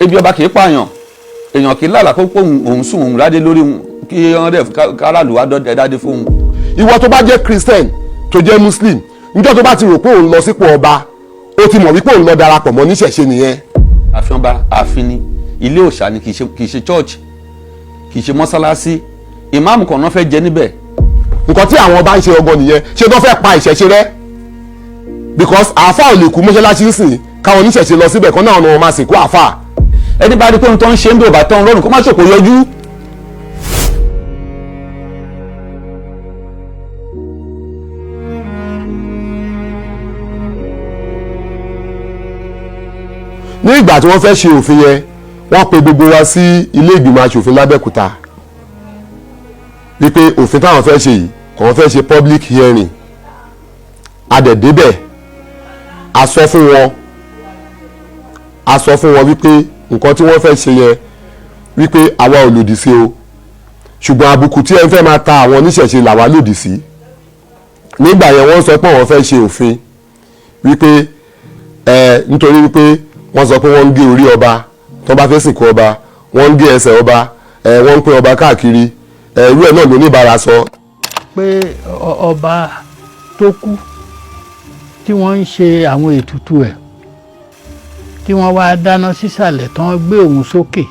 Ebi ọba kì í pààyàn, èèyàn kì í lálàá kó pé òun sùn òun ládé lórí òun kí wọ́n dẹ̀ káràlú wá dádé fóun. Ìwọ tó bá jẹ́ Christian, tó jẹ́ Muslim, níjọ́ tó bá ti rò pé òun lọ sípò ọba, ó ti mọ̀ wípé òun lọ darapọ̀ mọ́ níṣẹ̀ṣe nìyẹn. Ààfin ọba, ààfin ni, ilé òòṣà ni, kì í ṣe church, kì í ṣe mọ́sálásí. Ìmáàmù kan náà fẹ́ jẹ níbẹ̀. Nǹkan tí àwọn ọba ń ṣe ọgọ nìyẹn. Ṣé tó fẹ́ pa ìṣẹ̀ṣe rẹ́? Because àáfà ò lè kú mọ́ṣáláṣí ń sìn káwọn oníṣẹ̀ṣe lọ síbẹ̀ kan náà wọn máa sìnkú àáfà. Ẹni bá rí pé ohun tó ń ṣe ń bí ò bá tán lọ́rùn, kó má ṣòkò yọjú. Ní ìgbà tí wọ́n fẹ́ ṣe òfin yẹn, wọ́n pe gbogbo wa sí ilé ìgbìmọ̀ asòfin lábẹ́òkúta wípé òfin táwọn fẹ́ ṣe yìí, àwọn fẹ́ ṣe public hearing. A dẹ̀ débẹ̀, a sọ fún wọn wípé nǹkan tí wọ́n fẹ́ ṣe yẹn, wípé àwa ò lòdì sí o, ṣùgbọ́n àbùkù tí ẹ fẹ́ máa ta àwọn oníṣẹ̀ṣe làwa lòdì sí. Nígbà yẹn, wọ́n sọ pé àwọn fẹ́ ṣe òfin wípé ẹ nítorí wípé wọ́n sọ pé wọ́n ń gé orí ọba tó bá fẹ́ sìnkú ọba, wọ́n ń gé ẹsẹ̀ ọba, ẹ wọ́n ń pín ọba káàkiri. Ẹ irú ẹ̀ náà ló ní ìbára sọ. Pé ọba tó kú tí wọ́n ń ṣe àwọn ètùtù ẹ̀, tí wọ́n wá dáná sísàlẹ̀, tí wọ́n gbé òun sókè,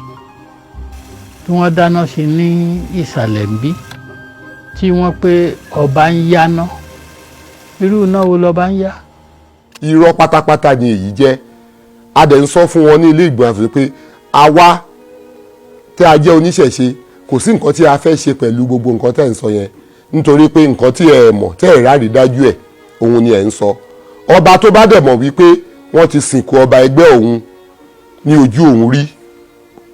tí wọ́n dáná sí ní ìsàlẹ̀ ń bí, tí wọ́n pé ọba ń yáná, irú iná wo lọba ń yá? Irọ́ pátápátá ni èyí jẹ́. A dẹ̀ ń sọ fún wọn ní ilé ìgbìmọ̀ àfihàn pé àwa tí a jẹ́ oníṣẹ̀ṣe, kò sí nǹkan tí a fẹ́ ṣe pẹ̀lú gbogbo nǹkan tẹ́ ń sọ yẹn, nítorí pé nǹkan tí ẹ mọ̀, tẹ́ ẹ̀ rárí dájú ẹ̀, òun ni ẹ̀ ń sọ. Ọba tó bá dẹ̀ mọ̀ wípé wọ́n ti sìnkú ọba ẹgbẹ́ òun ní ojú òun rí,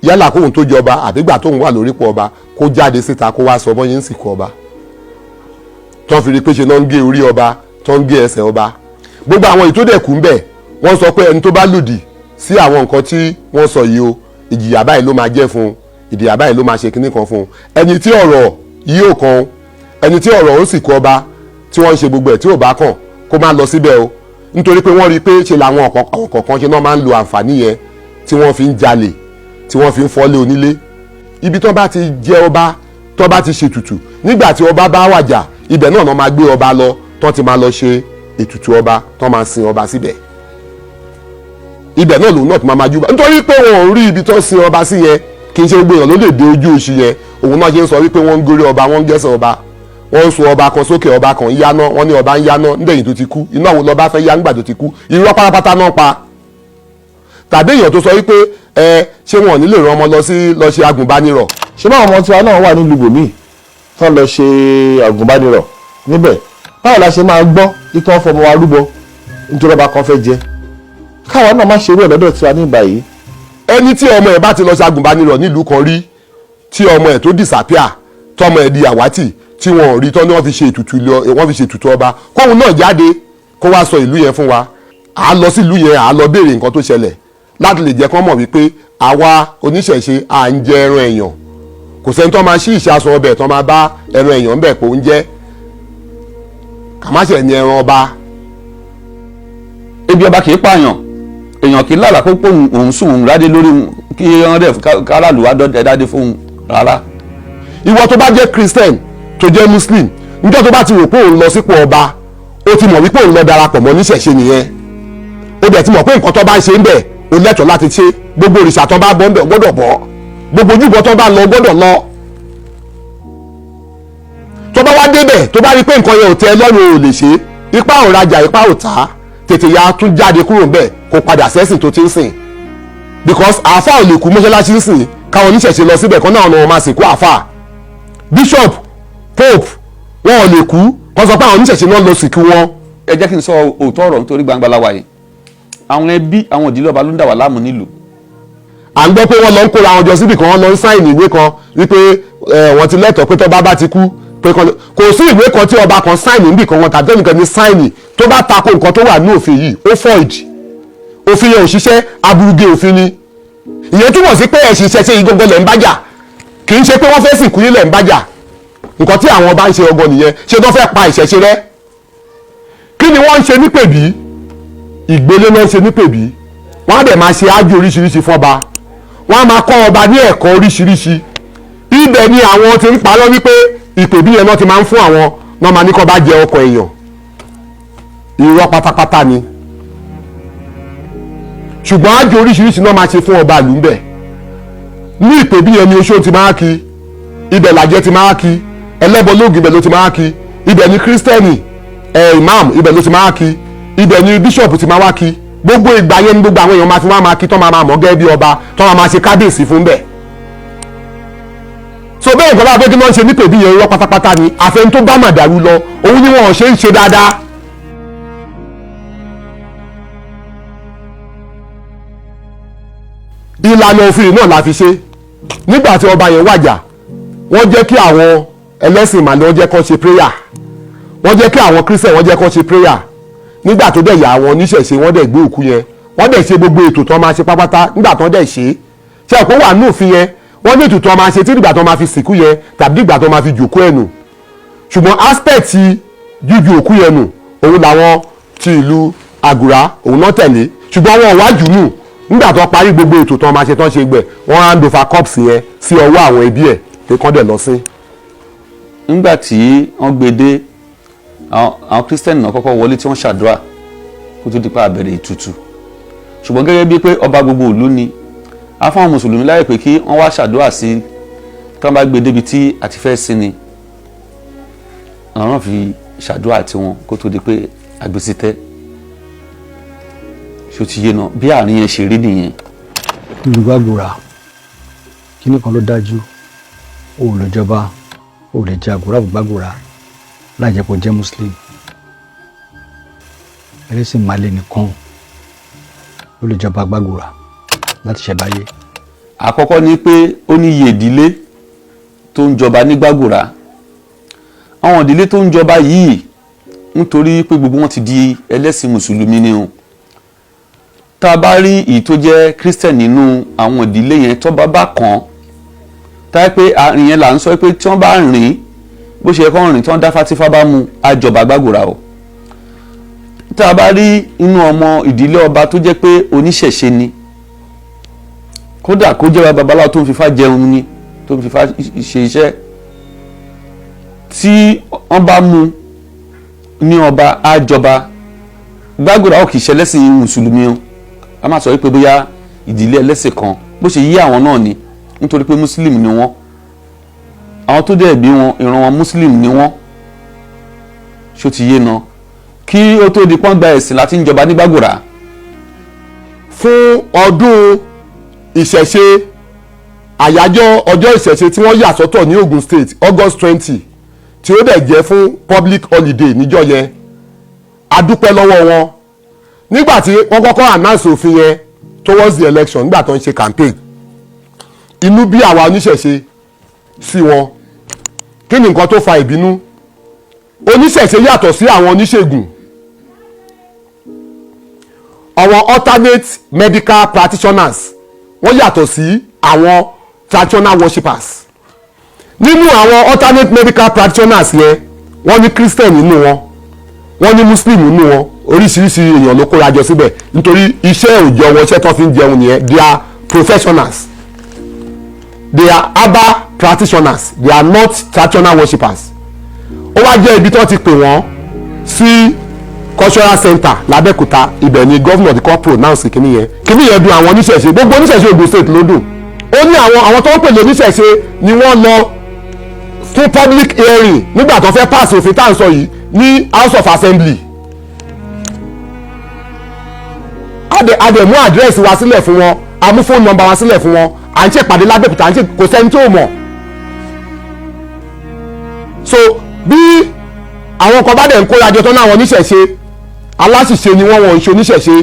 yálà kóun tó jọba àbígbà tóun wà lórípò ọba, kó jáde síta kó wá sọ bọ́yìn ń sìnkú ọba tó fi rí pé ṣe náà ń gé orí ọba, tó ń gé ẹsẹ̀ ọba. Gbogbo àwọn èyí tó dẹ̀ kú ń bẹ̀, wọ́n sọ pé ẹni tó bá lòdì sí àwọn nǹkan tí wọ́n sọ yìí o, ìjìyà báyìí ló máa jẹ́ fún un, ìjìyà báyìí ló máa ṣe kinní kan fún un. Ẹni tí ọ̀rọ̀ yìí ò kan, ẹni tí ọ̀rọ̀ ó sì kú ọba tí wọ́n ń ṣe gbogbo ẹ̀ tí ò bá kàn, kó má lọ síbẹ̀ o, nítorí pé wọ́n rí i pé ṣe làwọn kọ̀ọ̀kan ṣe náà máa ń lo àǹfààní yẹn tí wọ́n fi ń jalè, tí wọ́n fi ń fọ́lé onílé. Ibi tó bá ti jẹ ọba, tó bá ti ṣètùtù, nígbà tí ọba bá wàjà, ibẹ̀ náà náà máa gbé ọba lọ, tó ti máa lọ ṣe ètùtù ọba, tó máa sin ọba síbẹ̀. Ibẹ̀ náà lòun náà tó máa júbà, nítorí pé wọn ò rí ibi tó sin ọba sí yẹn. Kì í ṣe gbogbo èèyàn ló lè dé ojú oṣù yẹn. Òun náà ṣe ń sọ wípé wọ́n ń gorí ọba, wọ́n ń gẹ́sẹ̀ ọba, wọ́n ń so ọba kan sókè, ọba kan ń yáná. Wọ́n ní ọba ń yáná nídẹ̀yìn tó ti kú. Iná wo lọ́ba fẹ́ yá nígbà tó ti kú? Irọ́ pátápátá náà pa. Tàbí èèyàn tó sọ wípé ẹ ṣé wọn ò ní lè rán ọmọ lọ sí lọ ṣe agùnbánirọ̀. Ṣé báwọn ọmọ tiwa náà wà nílùú bòmíì tán lọ ṣe agùnbánirọ̀ níbẹ̀? Báwo la ṣe máa gbọ́ ikán fọmọ wa rúbọ nítorí ọba kan fẹ́ jẹ? Káwa náà má ṣe irú ẹ̀ lọ́dọ̀ tiwa ní ìbàyìí. Ẹni tí ọmọ ẹ̀ bá ti lọ ṣe agùnbánirọ̀ nílùú kan rí, tí ọmọ ẹ̀ tó disappear, tọmọ ẹ̀ di àwátì, tí wọn ò rí tán, ni wọ́n fi ṣe ètùtù lọ, wọ́n fi ṣe ètùtù ọba, kóun náà jáde kó wá sọ ìlú yẹn fún wa. À á lọ sí ìlú yẹn, à á lọ béèrè nǹkan tó ṣẹlẹ̀ láti lè jẹ́ kán mọ̀ wípé àwa oníṣẹ̀ṣe, à ń jẹ ẹran èèyàn. Kò sẹ́ni tó máa ṣí ìṣàsùn ọbẹ̀ tó máa bá ẹran èèyàn ń bẹ̀ pé ó ń jẹ́ kàmáṣẹ̀ ní ẹran ọba. Ebi ọba kì í pààyàn, èèyàn kì í lálàá kó pé òun sùn òun ládé lórí òun kí wọ́n dẹ̀ káràlú wá dádé fóun rárá. Ìwọ tó bá jẹ́ Christian, tó jẹ́ Muslim, níjọ́ tó bá ti rò pé òun lọ sípò ọba, ó ti mọ̀ wípé òun lọ darapọ̀ mọ́ níṣẹ̀ṣe nìyẹn. Ó dẹ̀ ti mọ̀ pé nǹkan tó bá ń ṣe ń bẹ̀, ó lẹ́tọ̀ọ́ láti ṣe. Gbogbo òrìṣà tó bá bọ́ ń bẹ̀, ó gbọ́dọ̀ bọ́. Gbogbo ojúbọ tó bá lọ, ó gbọ́dọ̀ lọ. Tó bá wá débẹ̀, tó bá rí pé nǹkan yẹn ò tẹ́ ẹ lọ́rùn, ò lè ṣe, ipá ò rajà, ipá ò tà á, tètè ya tún jáde kúrò ńbẹ̀, kó padà sẹ́sìn tó ti ń sìn. Because àáfà ò lè kú mọ́ṣáláṣí ń sìn káwọn oníṣẹ̀ṣe lọ síbẹ̀ kan náà wọn máa sìnkú àáfà. Bishop, pope, wọn ò lè kú kó sọ pé àwọn oníṣẹ̀ṣe náà lọ sìnkú wọn. Ẹ jẹ́ kí n sọ òótọ́ ọ̀rọ̀, nítorí gbangba la wà yìí. Àwọn ẹbí, àwọn ìdílé ọba ló ń dà wá láàmú nílùú. À ń gbọ́ pé wọ́n lọ ń kóra wọn jọ síbì kan, wọ́n lọ ń sign ìwé kan wípé wọ́n ti lẹ́tọ̀ọ́ pé tọ́ba bá ti kú pé kò sí ìwé kan tí ọba kan sign níbì kan wọn tàbí ẹnìkan ní sign tó bá tako nǹkan tó wà ní òfin yìí, ó void. Òfin yẹn ò ṣiṣẹ́, aburugé òfin ni. Ìyẹn túmọ̀ sí pé ẹ̀sìn ìṣẹ̀ṣe yìí gbogbo lẹ̀ ń bájà, kì í ṣe pé wọ́n fẹ́ sìnkú yín lẹ̀ ń bájà. Nǹkan tí àwọn ọba ń ṣe ọgọ nìyẹn. Ṣé tó fẹ́ pa ìṣẹ̀ṣe rẹ́? Kí ni wọ́n ń ṣe nípèbí? Ìgbélé náà ń ṣe nípèbí. Wọ́n á dẹ̀ máa ṣe ájú oríṣiríṣi fọ́ba. Wọ́n á máa kọ́ ọba ní ẹ̀kọ́ oríṣiríṣi. Ibẹ̀ ni àwọn ti ń parọ́ wípé ìpèbí yẹn náà ti máa ń fún àwọn náà máa ní kó bá jẹ ọkọ̀ èèyàn. Irọ́ pátápátá ni. Ṣùgbọ́n àjò oríṣiríṣi náà máa ṣe fún ọba ìlú ńbẹ̀. Ní ìpèbí yẹn ni oṣó ti máa kí, ibẹ̀ làjẹ́ ti máa kí, ẹlẹ́bọ lóògùn ibẹ̀ ló ti máa kí, ibẹ̀ ni kírísítẹ́nì ẹ̀ imam ibẹ̀ ló ti máa kí, ibẹ̀ ni bíṣọ̀pù ti máa wá kí. Gbogbo ìgbà yẹn ni gbogbo àwọn èèyàn máa fi wá máa kí, tọ́ máa máa mọ̀ gẹ́gẹ́ bí ọba, tọ́ máa máa ṣe kábíyèsí fún bẹ́ẹ̀. So bẹ́ẹ̀ nǹkan bá pé kí wọ́n ṣe nípèbí yẹn, irọ́ pátápátá ni. Àfẹn tó bá màdàrú lọ, òun ni wọn ò ṣe ń ṣe dáadáa. Ìlànà òfin náà la fi ṣe. Nígbà tí ọba yẹn wàjà, wọ́n jẹ́ kí àwọn ẹlẹ́sìn ìmàle, wọ́n jẹ́ kó ṣe prayer, wọ́n jẹ́ kí àwọn Christian, wọ́n jẹ́ kó ṣe prayer. Nígbà tó dẹ̀ yà, àwọn oníṣẹ̀ṣe wọ́n dẹ̀ gbé òkú yẹn, wọ́n dẹ̀ ṣe gbogbo ètò tó máa ṣe pápátá. Nígbà tó dẹ̀ ṣe ṣe ẹ̀kọ́ wà ní òfin yẹn, wọ́n ní ètò tó máa ṣe tí ìgbà tó máa fi sìnkú yẹn tàbí ìgbà tó máa fi jòkó ẹ̀ nù. Ṣùgbọ́n aspect jíju òkú yẹn nù, òun làwọn ti ìlú Àgùrá òun náà tẹ̀lé, ṣùgbọ́n wọn ò wá jù nù. Nígbà tó parí gbogbo ètò tó máa ṣe tán, ṣe gbẹ̀, wọ́n hand over corpse yẹn sí ọwọ́ àwọn ẹbí ẹ̀ pé kán dẹ̀ lọ sí. Nígbà tí wọ́n gbé dé, àwọn Christian náà kọ́kọ́ wọlé tí wọ́n ṣàdúrà kó tó di pa àbẹ̀rẹ̀ ètùtù. Ṣùgbọ́n gẹ́gẹ́ bíi pé ọba gbogbo ìlú ni, a fún àwọn mùsùlùmí láyè pé kí wọ́n wá ṣàdúrà sí tí wọ́n bá gbé débi tí a ti fẹ́ sin ni. Àwọn náà fi ṣàdúrà tiwọn kó tó di pé àgbésítẹ́. Ṣó ti yé náà bí àárín yẹn ṣe rí nìyẹn? Olùgbàgbòrà, kíní kan ló dájú: o ò lè jọba, o ò lè jẹ Àgùrà Gbàgbòrà láì jẹ́ kó jẹ́ Muslim. Ẹlẹ́sìn Màlẹ́ nìkan ló lè jọba Gbàgbòrà láti ṣẹ̀báyé. Àkọ́kọ́ ni pé ó ní iye ìdílé tó ń jọba ní Gbàgùrà. Àwọn ìdílé tó ń jọba yìí, nítorí pé gbogbo wọn ti di ẹlẹ́sìn mùsùlùmí ni o. Tá a bá rí èyí tó jẹ́ Christian nínú àwọn ìdílé yẹn, tó bá bá kàn án táyé pé àárín yẹn là ń sọ pé tí wọ́n bá rìn bó ṣe yẹ kó rìn, tí wọ́n dá fátífá bá mu, àjọba Gbàgùrà o. Tá a bá rí inú ọmọ ìdílé ọba tó jẹ́ pé oníṣẹ̀ṣe ni, kódà kó jẹ́ babaláwo tó ń fifá jẹun ni, tó ń fifá ṣe iṣẹ́, tí wọ́n bá mú ní ọba, àjọba Gbàgùrà. Ó kì í ṣe ẹlẹ́sìn mùsùlùmí o. A máa sọ wípé bóyá ìdílé ẹlẹ́sìn kan bó ṣe yí àwọn náà ni, nítorí pé muslim ni wọ́n. Àwọn tó dẹ̀ bí wọn, ìran wọn, muslim ni wọ́n. Ṣó ti yé na? Kí ó tó di pọ́n gba ẹ̀sìn láti ń jọba ní Gbàgùrà. Fún ọdún ìṣẹ̀ṣe, àyájọ́ ọjọ́ ìṣẹ̀ṣe tí wọ́n yà sọ́tọ̀ ní Ogun State, August 20, tí ó dẹ̀ jẹ́ fún public holiday níjọ́ yẹn, a dúpẹ́ lọ́wọ́ wọn. Nígbà tí wọ́n kọ́kọ́ announce òfin yẹn towards the election, nígbà tó ń ṣe campaign, inú bí àwa oníṣẹ̀ṣe sí wọn. Kí ni nǹkan tó fa ìbínú? Oníṣẹ̀ṣe yàtọ̀ sí àwọn oníṣègùn. Àwọn alternate medical practitioners, wọ́n yàtọ̀ sí àwọn traditional worshippers. Nínú àwọn alternate medical practitioners yẹn, wọ́n ní Christian nínú wọn, wọ́n ní Muslim nínú wọn. Oríṣiríṣi èèyàn ló kóra jọ síbẹ̀, nítorí iṣẹ́ òòjọ́ wọn, iṣẹ́ tó fi ń jẹun nìyẹn. They are professionals, they are herbal practitioners, they are not traditional worshippers. Ó wá jẹ́ ibi tó ti pè wọ́n sí cultural center l'Abẹ́òkúta. Ibẹ̀ ni governor ti kọ́ pronounce kìíní yẹn. Kìíní yẹn dùn àwọn oníṣẹ̀ṣe, gbogbo oníṣẹ̀ṣe Ogun State ló dùn. Ó ní àwọn tó ń pè ní oníṣẹ̀ṣe ni wọ́n lọ fún public hearing nígbà tó fẹ́ pass òfin tá à ń sọ yìí ní House of Assembly. A dẹ̀ mú address wa sílẹ̀ fún wọn, a mú phone number wa sílẹ̀ fún wọn. À ń ṣèpàdé l'Abẹ́òkúta, à ń ṣe, kò sẹ́ni tó mọ̀. So bí àwọn kan bá dẹ̀ ń kóra jọ tán náà, àwọn oníṣẹ̀ṣe aláṣìṣe ni wọ́n, wọ́n ń ṣe oníṣẹ̀ṣe.